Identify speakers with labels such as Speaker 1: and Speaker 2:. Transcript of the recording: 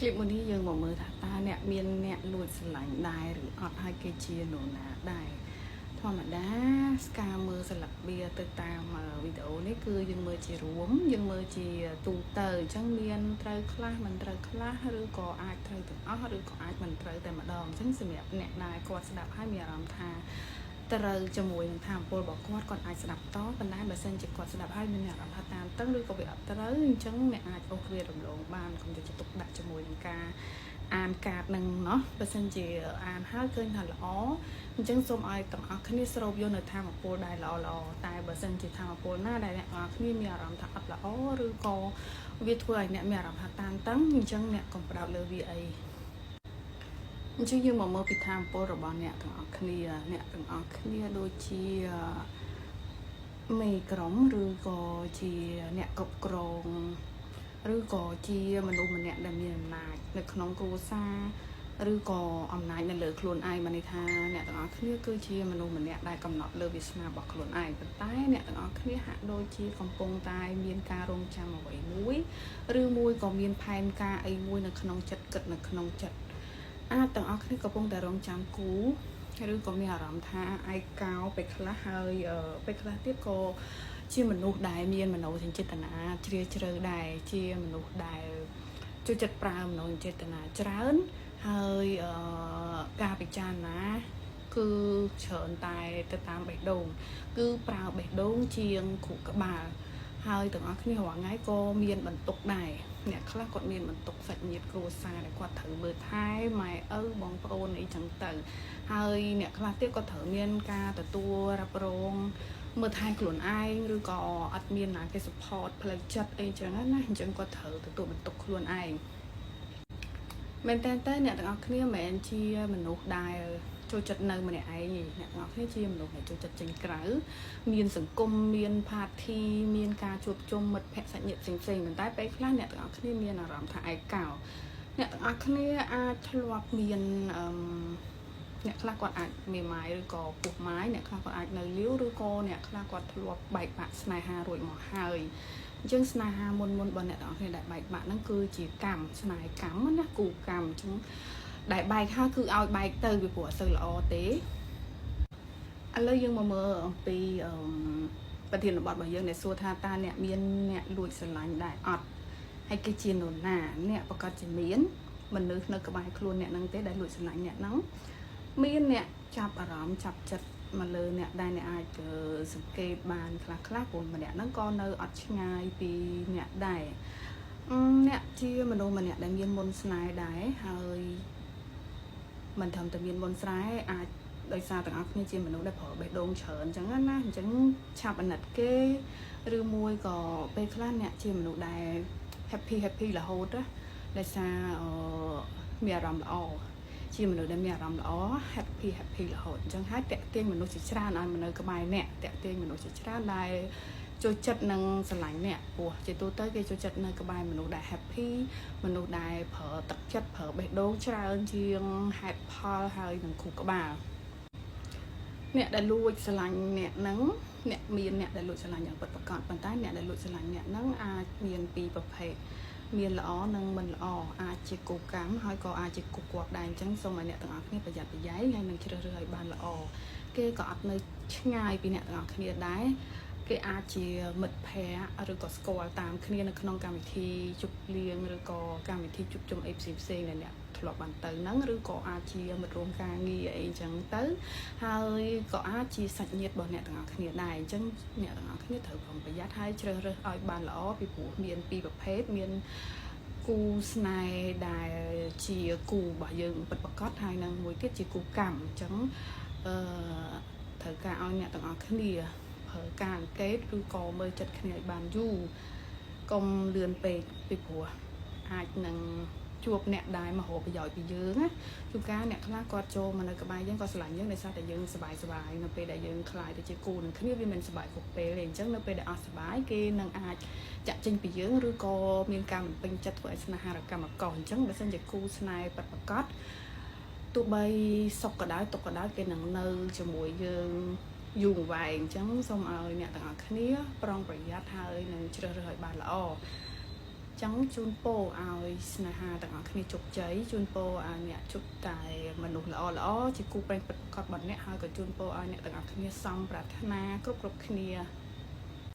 Speaker 1: คลิปวันนี้យើងមកមើលថាតើអ្នកមានអ្នកលួចស្រឡាញ់ដែរឬអត់ហើយគេជានរណាដែរធម្មតាស្ការមើលស្លឹកបៀទៅតាមវីដេអូនេះគឺយើងមើលជារួមយើងមើលជាទូទៅអញ្ចឹងមានត្រូវខ្លះមិនត្រូវខ្លះឬក៏អាចត្រូវទាំងអស់ឬក៏អាចមិនត្រូវតែម្ដងអញ្ចឹងសម្រាប់អ្នកដែលគាត់ស្ដាប់ហើយមានអារម្មណ៍ថាត្រូវជាមួយនឹងធម៌ពលរបស់គាត់គាត់អាចស្ដាប់តប៉ុន្តែបើសិនជាគាត់ស្ដាប់ហើយមានអារម្មណ៍ថាតាមតឹងឬក៏វាអត់ត្រូវអញ្ចឹងអ្នកអាចអូសវារំលងបានកុំយកចិត្តទុកដាក់ជាមួយនឹងការអានកាតនឹងเนาะបើសិនជាអានហើយឃើញថាល្អអញ្ចឹងសូមឲ្យទាំងអស់គ្នាស្រូបយកនៅធម៌ពលដែលល្អល្អតែបើសិនជាធម៌ពលណាដែលអ្នកទាំងអស់គ្នាមានអារម្មណ៍ថាអត់ល្អឬក៏វាធ្វើឲ្យអ្នកមានអារម្មណ៍ថាតានតឹងអញ្ចឹងអ្នកកុំផ្ដោតលើវាអីអញ្ចឹងយើងមកមើលពីធម៌ពលរបស់អ្នកទាំងអស់គ្នាអ្នកទាំងអស់គ្នាដូចជាមេក្រុមឬក៏ជាអ្នកគ្រប់គ្រងឬក៏ជាមនុស្សម្នាក់ដែលមានអំណាចនៅក្នុងគ្រួសារឬក៏អំណាចនៅលើខ្លួនឯងបានន័យថាអ្នកទាំងអស់គ្នាគឺជាមនុស្សម្នាក់ដែលកំណត់លើវាសនារបស់ខ្លួនឯងប៉ុន្តែអ្នកទាំងអស់គ្នាហាក់ដូចជាកំពុងតែមានការរងចាំអ្វីមួយឬមួយក៏មានផែនការអីមួយនៅក្នុងចិត្តគិតនៅក្នុងចិត្តអាចទាំងអស់គ្នាកំពុងតែរងចាំគូឬក៏មានអារម្មណ៍ថាឯកោពេលខ្លះហើយពេលខ្លះទៀតក៏ជាមនុស្សដែលមានមនោសញ្ចេតនាជ្រាលជ្រៅដែរជាមនុស្សដែលចូលចិត្តប្រើមនោសញ្ចេតនាច្រើនហើយការពិចារណាគឺច្រើនតែទៅតាមបេះដូងគឺប្រើបេះដូងជាងខួរក្បាលហើយទាំងអស់គ្នារាល់ថ្ងៃក៏មានបន្ទុកដែរអ្នកខ្លះគាត់មានបន្ទុកសាច់ញាតិគ្រួសារដែលគាត់ត្រូវមើលថែម៉ែឪបងប្អូនអីចឹងទៅហើយអ្នកខ្លះទៀតក៏ត្រូវមានការទទួលរ៉ាប់រងមើលថែខ្លួនឯងឬក៏អត់មានណាគេ support ផ្លូវចិត្តអីចឹងណាអញ្ចឹងគាត់ត្រូវទទួលបន្ទុកខ្លួនឯងមែនតើតើអ្នកទាំងអស់គ្នាមិនមែនជាមនុស្សដែលចូលចិត្តនៅម្នាក់ឯងទេអ្នកទាំងអស់គ្នាជាមនុស្សដែលចូលចិត្តចេញក្រៅមានសង្គមមាន party មានការជួបជុំមិត្តភក្តិសាច់ញាតិផ្សេងៗប៉ុន្តែពេលខ្លះអ្នកទាំងអស់គ្នាមានអារម្មណ៍ថាឯកោអ្នកទាំងអស់គ្នាអាចធ្លាប់មានអឺអ្នកខ្លះគាត់អាចមេម៉ាយឬក៏ពោះម៉ាយអ្នកខ្លះគាត់អាចនៅលីវឬក៏អ្នកខ្លះគាត់ធ្លាប់បែកបាក់ស្នេហារួចមកហើយអញ្ចឹងស្នេហាមុនមុនរបស់អ្នកទាំងអស់គ្នាដែលបែកបាក់ហ្នឹងគឺជាកម្មស្នេហ៍កម្មណាគូកម្មអញ្ចឹងដែលបែកហើយគឺឲ្យបែកទៅពីព្រោះអត់សូវល្អទេឥឡូវយើងមកមើលអំពីអឺប្រធានបទរបស់យើងដែលសួរថាតើអ្នកមានអ្នកលួចស្រឡាញ់ដែរអត់ហើយគេជានរណាអ្នកប្រកាសជាមានមនុស្សនៅក្បែរខ្លួនអ្នកហ្នឹងទេដែលលួចស្រឡាញ់អ្នកហ្នឹងមានអ្នកចាប់អារម្មណ៍ចាប់ចិត្តមកលើអ្នកដែលអ្នកអាចសង្កេតបានខ្លះខ្លះព្រោះម្នាក់ហ្នឹងក៏នៅអត់ឆ្ងាយពីអ្នកដែរអ្នកជាមនុស្សម្នាក់ដែលមានមុនស្នេហ៍ដែរហើយមិនត្រឹមតែមានមុនស្នេហ៍អាចដោយសារទាំងអស់គ្នាជាមនុស្សដែលប្រើបេះដូងច្រើនអញ្ចឹងណាអញ្ចឹងឆាប់អាណិតគេឬមួយក៏ពេលខ្លះអ្នកជាមនុស្សដែល happy happy រហូតណាដោយសារមានអារម្មណ៍ល្អជាមនុស្សដែលមានអារម្មណ៍ល្អ happy happy រហូតអញ្ចឹងហើយតាក់ទាញមនុស្សជាច្រើនឲ្យមកនៅក្បែរអ្នកតាក់ទាញមនុស្សជាច្រើនដែលចូលចិត្តនឹងស្រឡាញ់អ្នកព្រោះជាទូទៅគេចូលចិត្តនៅក្បែរមនុស្សដែល happy មនុស្សដែលប្រើទឹកចិត្តប្រើបេះដូងច្រើនជាងហេតុផលហើយនឹងខួរក្បាលអ្នកដែលលួចស្រឡាញ់អ្នកហ្នឹងអ្នកមានអ្នកដែលលួចស្រឡាញ់យ៉ាងពិតប្រាកដប៉ុន្តែអ្នកដែលលួចស្រឡាញ់អ្នកហ្នឹងអាចមានពីរប្រភេទមានល្អនិងមិនល្អអាចជាគូកម្មហើយក៏អាចជាគូគាត់ដែរអញ្ចឹងសូមឲ្យអ្នកទាំងអស់គ្នាប្រយ័ត្នប្រយែងហើយនឹងជ្រើសរើសឲ្យបានល្អគេក៏អត់នៅឆ្ងាយពីអ្នកទាំងអស់គ្នាដែរគេអាចជាមិត្តភ័ក្តិឬក៏ស្គាល់តាមគ្នានៅក្នុងកម្មវិធីជប់លៀងឬក៏កម្មវិធីជួបជុំអីផ្សេងផ្សេងដែលអ្នកធ្លាប់បានទៅហ្នឹងឬក៏អាចជាមិត្តរួមការងារអីចឹងទៅហើយក៏អាចជាសាច់ញាតិរបស់អ្នកទាំងអស់គ្នាដែរអញ្ចឹងអ្នកទាំងអស់គ្នាត្រូវប្រុងប្រយ័ត្នហើយជ្រើសរើសឲ្យបានល្អពីព្រោះមានពីរប្រភេទមានគូស្នេហ៍ដែលជាគូរបស់យើងពិតប្រាកដហើយនឹងមួយទៀតជាគូកម្មអញ្ចឹងអឺត្រូវការឲ្យអ្នកទាំងអស់គ្នាប្រើការអង្កេតឬក៏មើលចិត្តគ្នាឲ្យបានយូរកុំលឿនពេកពីព្រោះអាចនឹងជួបអ្នកដែលមករកប្រយោជន៍ពីយើងណាជួនកាលអ្នកខ្លះគាត់ចូលមកនៅក្បែរយើងក៏ស្រឡាញ់យើងដោយសារតែយើងសប្បាយសប្បាយនៅពេលដែលយើងក្លាយទៅជាគូនឹងគ្នាវាមិនសប្បាយគ្រប់ពេលទេអញ្ចឹងនៅពេលដែលអស់សប្បាយគេនឹងអាចចាក់ចេញពីយើងឬក៏មានការមិនពេញចិត្តធ្វើឲ្យស្នេហារកម្មកោអញ្ចឹងបើសិនជាគូស្នេហ៍ពិតប្រាកដទោះបីសុខក៏ដោយទុក្ខក៏ដោយគេនឹងនៅជាមួយយើងយូរអង្វែងអញ្ចឹងសូមឲ្យអ្នកទាំងអស់គ្នាប្រុងប្រយ័ត្នហើយនឹងជ្រើសរើសឲ្យបានល្អ ចឹងជូនពរឲ្យស្នេហាទាំងអស់គ្នាជោគជ័យជូនពរឲ្យអ្នកជួបតែមនុស្សល្អល្អជាគូប្រេងពិតប្រាកដរបស់អ្នកហើយក៏ជូនពរឲ្យអ្នកទាំងអស់គ្នាសមប្រាថ្នាគ្រប់គ្រប់គ្នា។